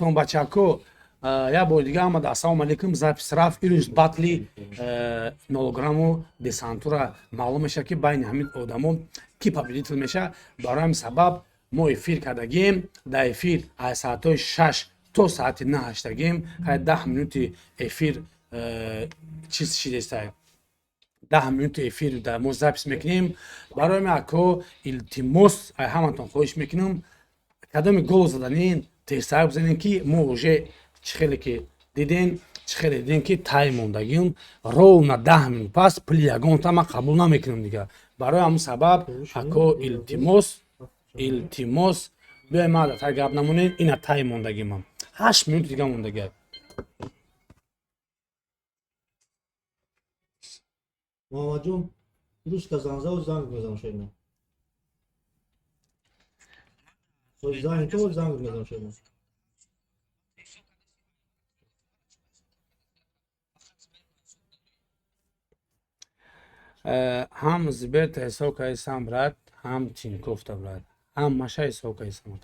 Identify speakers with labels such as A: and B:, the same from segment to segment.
A: Ҳаматон бачако, як бори дига ҳамада ассалому алайкум. Запись рафт. Ирӯз батли нолограмму десантура маълум мешавад, ки байни ҳамин одамо ки победител мешавад. Барои ҳамин сабаб мо эфир кардагем. Дар эфир аз саатҳои 6 то саати 9 ҳаштагем. Хай, 10 минути эфир чиз шидестай, 10 минути эфир дар мо запись мекунем. Барои ҳамин, ако, илтимос, ай ҳаматон хоҳиш мекунам, кадоми гол заданин, тезтар бизанем, ки мо уже чӣ хеле ки диден, чӣ хеле диден, ки тай мондагим ровно 10 минут пас пули ягонта ман қабул намекунам дигар. Барои ҳамин сабаб, ако, илтимос, илтимос, биёй, ма дар тай гап намонем. Ина тай мондагимам, 8 минути дига мондагиа.
B: Муҳаммадҷон, рӯз занза занг мезанам шояд. Занг то занг мезанам шояд.
A: Ҳам Сберта ҳисоб кардисам, брат, ҳам Тинькоффта, брат, ҳамаша ҳисоб кардисам.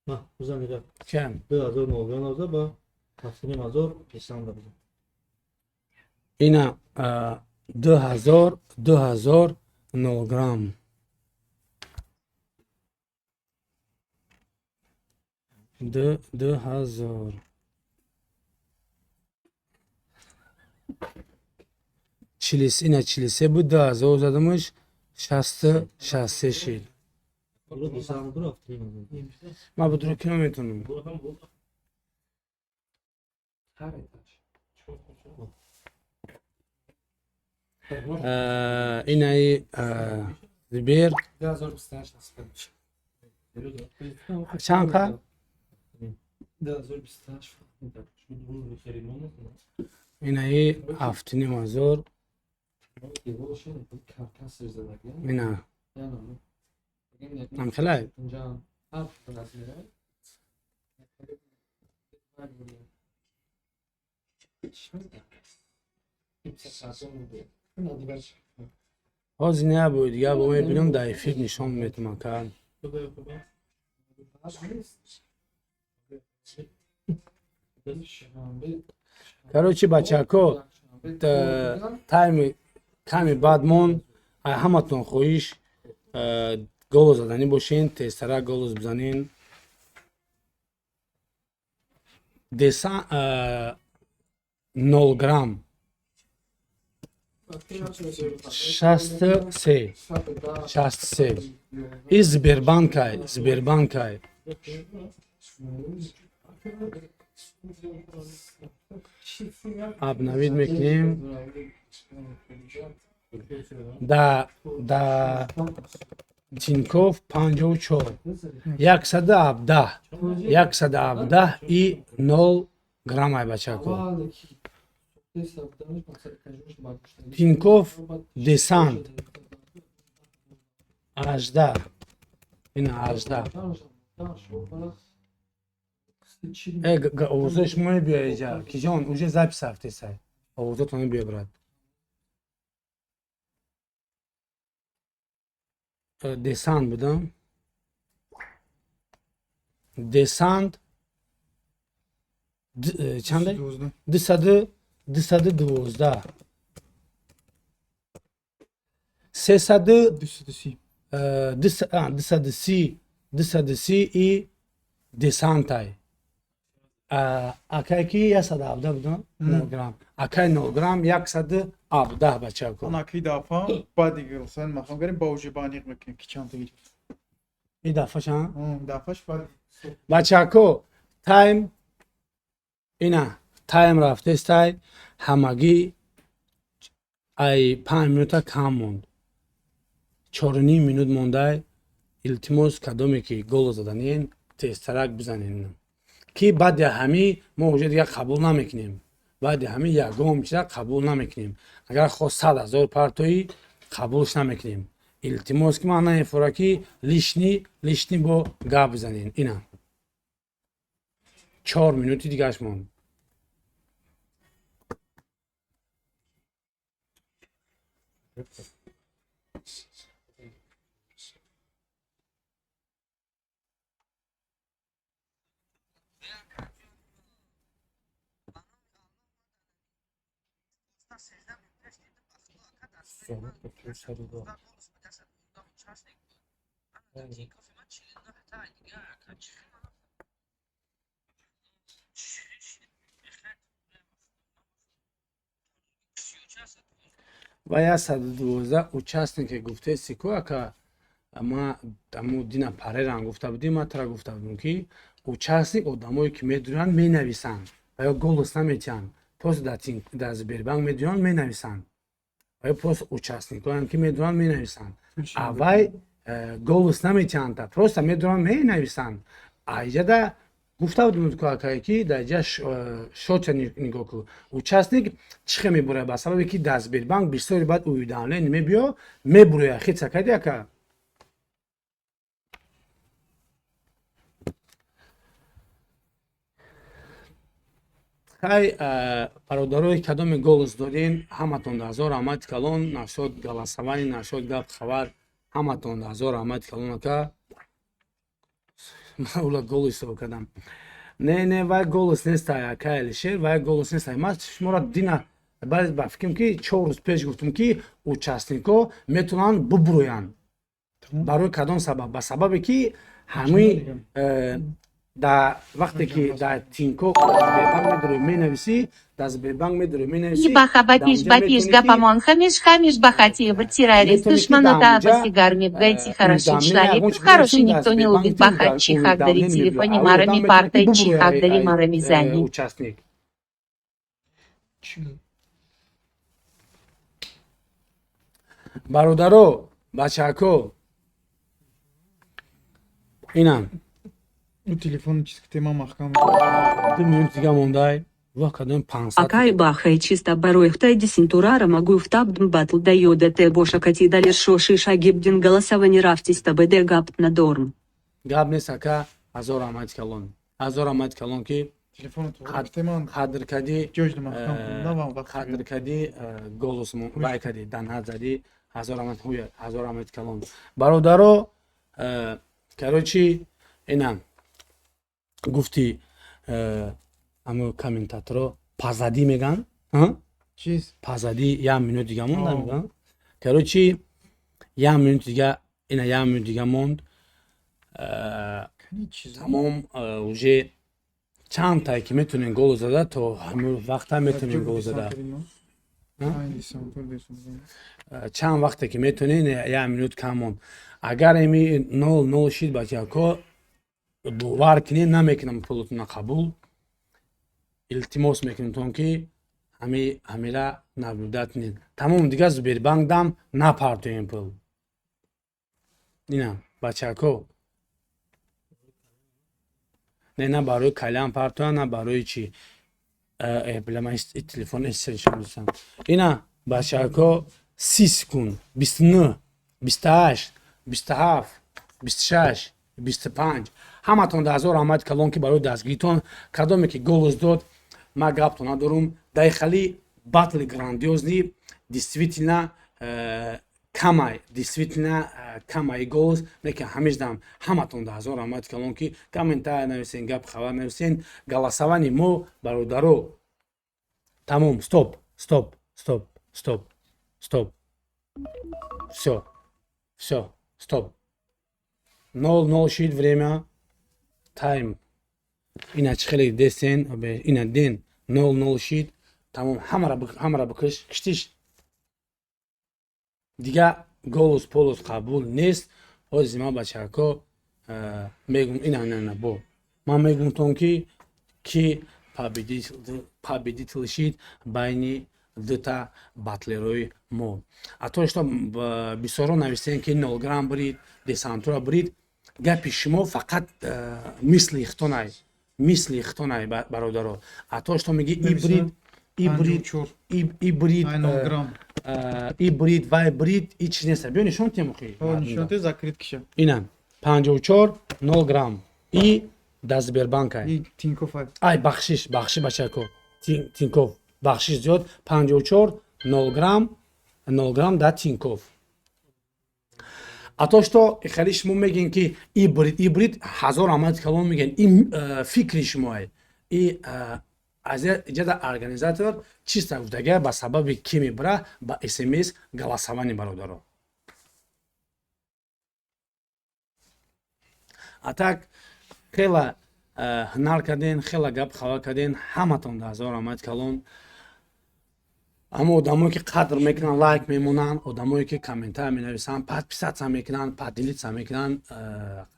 B: Ма, бизан дига.
A: Чанд?
B: 2000 ба 7500 десанда бизан.
A: Ина 2000, 2000 нол грамм. 2000 ина 43 буд, 2000 задамаш, 63 шид.
B: Десанда 7500.
A: Ман будро ки наметонам. Инаи Сбер чанд қа? Инаи 7500. Ина намхелай. Ҳозир не бо дига бо мебинам, дар эфир нишон метумам ка. Короче, бачако, тайми ками баъд мон. Ай ҳаматон хоҳиш, голо заданӣ бошен, тезтара голос бизанен. Деса нол грамм 63, 63. И Сбербанкай, Сбербанкай. Обновить мекунем. Да Тинькофф 54, 117, 117 и нол граммай, бачако. Тинькофф десант 18, ина 18. Э, овозои шумо мебиёя иҷа, киҷон, уже запись рафтесай, овозотон мебиёя, брат. Десант будам, десант чанде? 200, 212, 300, 230, 230 и десантай. Акай ки 117 будам нол грамм, акай нол грамм 117, бачако.
C: Анаки дафа баъди гилсан махам гарем, ба уже ба аниқ мекунем, ки чанд гирифт.
A: И дафа чанд?
C: Дафаш баъд.
A: Бачако, тайм ина тайм рафтестай, ҳамагӣ ай 5 минута кам монд, 4,5 минут мондай. Илтимос, кадоме ки голо заданен, тезтарак бизанен, ки баъди ҳамӣ мо уже дигар қабул намекунем. Баъди ҳамин ягон чиза қабул намекунем. Агар хост 100 000 партоӣ, қабулш намекунем. Илтимос, ки ман намефора, ки лишний лишний бо гап бизанен. Ина 4 минути дигаш монд. Ва 112 участнике гуфтеси ку, ака, ма аму дина пареран гуфта будим, ма тара гуфта будем, ки участник одамое ки медуранд, менависанд ва ё голос наметиҳанд, просто дар Сбербанк медуранд, менависанд, ва ё просто участникоям ки медуранд, менависанд, а вай голос наметиҳанд, просто медуранд, менависанд. А иҷада гуфта будем ку, акае, ки дар иҷа шотя нигоҳ кун, участник чӣ хел мебурад, ба сабабе ки дар Сбербанк бисёри баъд уведомление мебиё, мебуроя хица кади, ака. Хай, бародарои, кадоме голос дорин, ҳаматон ҳазор раҳмати калон. Нашод голосование, нашод гап хабар, ҳаматон ҳазор раҳмати калон, ака. Ман ула голос ҳисоб кардам. Не, не, вай голос нестай, ака Алишер, вай голос нестай. Ман шуморо дина баъд ба фикрам, ки 4 рӯз пеш гуфтам, ки участникҳо метавонанд бубурӯянд. Барои кадом сабаб? Ба сабабе ки ҳамаи дар вақте ки дар Тинькофф, Сбербанк медорӣ, менависӣ, дар Сбербанк медорӣ, менависӣ.
D: Ибаха батиш гапамон хамиш хамиш бахати террорист душманота басигарми бгайти хороший человек, хороший никто не любит бахать чихак дари телефоне марами партай чихак дари марами зани.
A: Участник.
C: Чӣ?
A: Бародаро, бачако, инам.
C: У телефони чиз ки тема маҳкам.
A: 2 минут дига мондай ва кадом 500.
E: Акай бахай чисто бароихтай десентурара могу в табдм батл да йода те боша кати далер шоши шагибдин голосование рафтис табд гапт на дорм.
A: Гап нест, ака, ҳазор раҳмати калон, ҳазор раҳмати калон, ки
C: Телефони туғри ки тема
A: қадр кардӣ.
C: Ҷоҷ маҳкам кун вақт.
A: Қадр кардӣ, голос вай кардӣ, данҳат задӣ, ҳазор раҳмат, ҳуя, ҳазор раҳмати калон, бародаро. Короче, инам гуфти амо комментаторо пазадӣ меган.
C: Чиз?
A: Пазадӣ як минут дига монда меган. Короче, як минут дига, ина як минут дига монд.
C: Кани чиз?
A: Тамом, уже чанд тае ки метонем голос зада, то ҳамин вақта метонем голос зада. Чанд вақте ки метонем, як минут кам монд. Агар эми 0:0 шид, бачако, бовар кунед, намекунам пулотона қабул. Илтимос мекунем, ки ҳамира наблюдать кунед. Тамом, дига Сбербанк дам напартоем пул. Ина, бачако, не, на барои калям партоя, на барои чӣ. Бля, ман телефон эсшон. Ина, бачако, 30 секунд, 29, 28, 27, 26, 25. Ҳаматон ҳазор раҳмати калон, ки барои дастгиритон. Кадоме ки голос дод, ман гапто надорум. Дай хали батли грандиозный, действительно камай, действительно камай голос, лекин ҳамешдам ҳаматон ҳазор раҳмати калон, ки комментария нависен, гап хабар нависен. Голосование мо, бародаро, тамом. Стоп, стоп, стоп, стоп, стоп, всё, всё, стоп. 0:0 шид, время тайм. Ина чӣ хеле дестен, ина ден 0:0 шид, тамом. Ҳамара бикиш, киштиш. Дига голос полос қабул нест. Ҳозир ман, бачако, мегум, ина, ина, ина, бо ман мегумтон, ки победитель шид байни дута батлерои мо. А то что бисёро нависем, ки 0 грамм брид, десантура брид, гапи шумо фақат мисли ихтонай, мисли ихтонай, бародаро. А то что меги ибрид, ибрид, ибрид, ибрид, вай брид, ҳеч неста. Биё, нишон тем охи.
C: Закрит киша.
A: Ина 54 0 грамм и дар Сбербанкай. Ай, бахшиш, бахшиш, бачако, Тинькофф, бахшиш зиёд. 54 0 грамм, 0 грамм дар Тинькофф. А то что хеле шумо мегӯен, ки ибрид, ибрид, ҳазор раҳмати калон мегӯен. Ин фикри шумое. И аз иҷода организатор чиста гуфтага, ба сабаби ки мебара ба смс голосование, бародаро. А так хела ҳунар карден, хела гап хабар карден, ҳаматон да ҳазор раҳмати калон. Аммо одамое ки қадр мекунанд, лайк мемонанд, одамое ки комментар менависанд, подписаться мекунанд, поделиться мекунанд,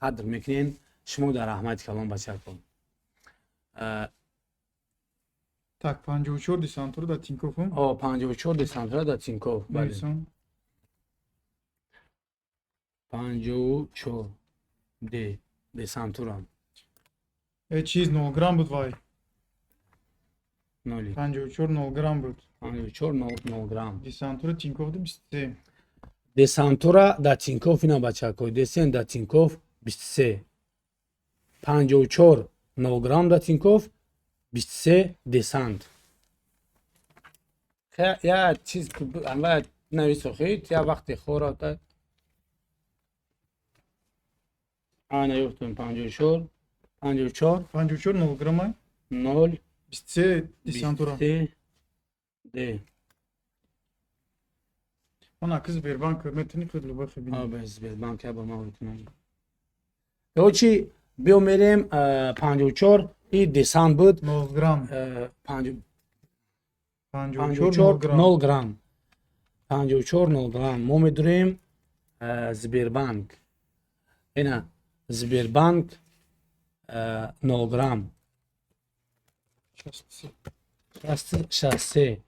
A: қадр мекунен шумо, дар раҳмати калон, бачако.
C: Так, 54 десантура да Тинькофф.
A: О, 54 десантура да Тинькофф, бале.
C: Нависам.
A: 54 д десантура.
C: Чиз 0 грамм буд вай.
A: Ноли.
C: 54 0 грамм буд.
A: 54 0 грамм.
C: Десантура Тинькофф 23.
A: Десантура да Тинькофф, ина, бачако, десен да Тинькофф 23. 54 0 грамм да Тинькофф, 23 десант. Я чиз анва нависохид, я вақти хора та ана ёфтум. 54, 54.
C: 54 0 грамм.
A: 0.
C: 23 десантура.
A: 23 д.
C: Ман акы Сбербанк метани худ любой хабини.
A: А, без Сбербанк я ба ма метунам. Короче, биё мерем 54 и десант буд.
C: 0 грамм.
A: 54
C: 0 грамм.
A: 0 грамм. 54 0 грамм. Мо медурем Сбербанк. Ина Сбербанк 0 грамм.
C: 63.
A: 63.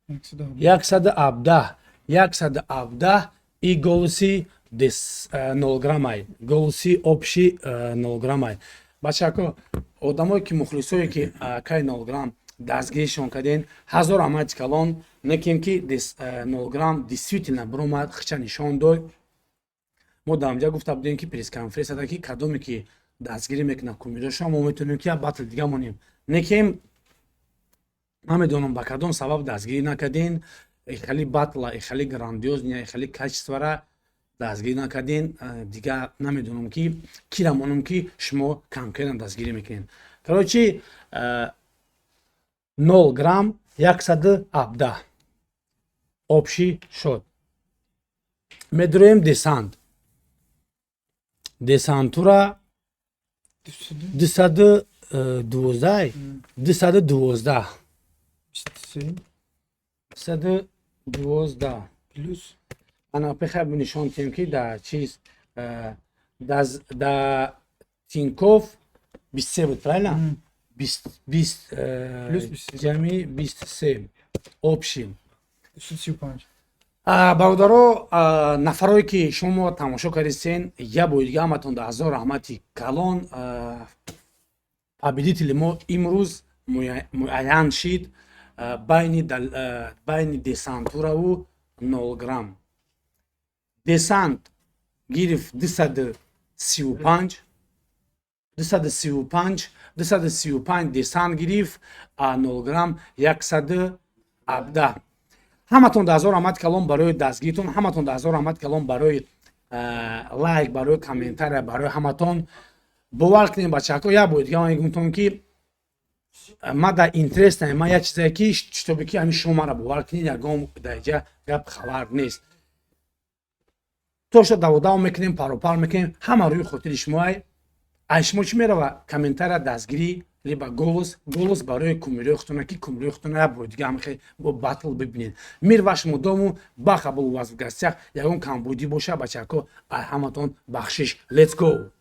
C: 117.
A: 117. 117 и голоси дес 0 граммай. Голоси общий 0 граммай. Бачако, одамое ки мухлисое ки кай 0 грамм дастгиришон карден, ҳазор раҳмати калон. Некем ки 0 грамм действительно биромад, хича нишон дод. Мо дар онҷа гуфта будем, ки пресс-конференсияда, ки кадоме ки дастгирӣ мекунад кумироша, мо метавонем ки як батл дига монем. Некем намедонам, ба кадом сабаб дастгирӣ накарден. Хеле батла, хеле грандиозный, хеле качествора дастгирӣ накарден. Дига намедонам, ки кира монам, ки шумо конкретно дастгирӣ мекунед. Короче, 0 грамм, 117 общий шод. Медроем десант. Десантура 212, 212.
C: 23.
A: 212.
C: Плюс.
A: Ана пехай нишон тем, ки да чиз да Тинькофф 23 буд, правильно? 20, 20.
C: Плюс 23.
A: Ҷами 23 общий.
C: 235.
A: Бародаро, нафарое ки шумо тамошо кардистен, як бори дига ҳаматон да ҳазор раҳмати калон. Победители мо имрӯз муайян шид байни десантураву 0 грамм. Десант гирифт 235, 235, 235 десант гирифт, а 0 грамм 117. Ҳаматон да ҳазор раҳмати калон барои дастгиритон, ҳаматон да ҳазор раҳмати калон барои лайк, барои комментария, барои ҳаматон. Бовар кунем, бачаҳако, як бори дига ман мегӯмтон, ки ма да интерес наем, ман як чизе ки чтобы ки ҳамин шумо мара бовар кунед, ягон даиҷа гап хабар нест. То шо даводав мекунем, паропар мекунем, ҳама рӯи хотири шумоай. Ай шумо чӣ мерава? Комментария, дастгирӣ, либо голос, голос барои кумирои худтона, ки кумирои худтона як бори дига ҳамихе бо батл бибинед. Мир вашему дому, баха был у вас в гостях. Ягон камбудӣ боша, бачако, ай ҳаматон бахшиш. Let's go.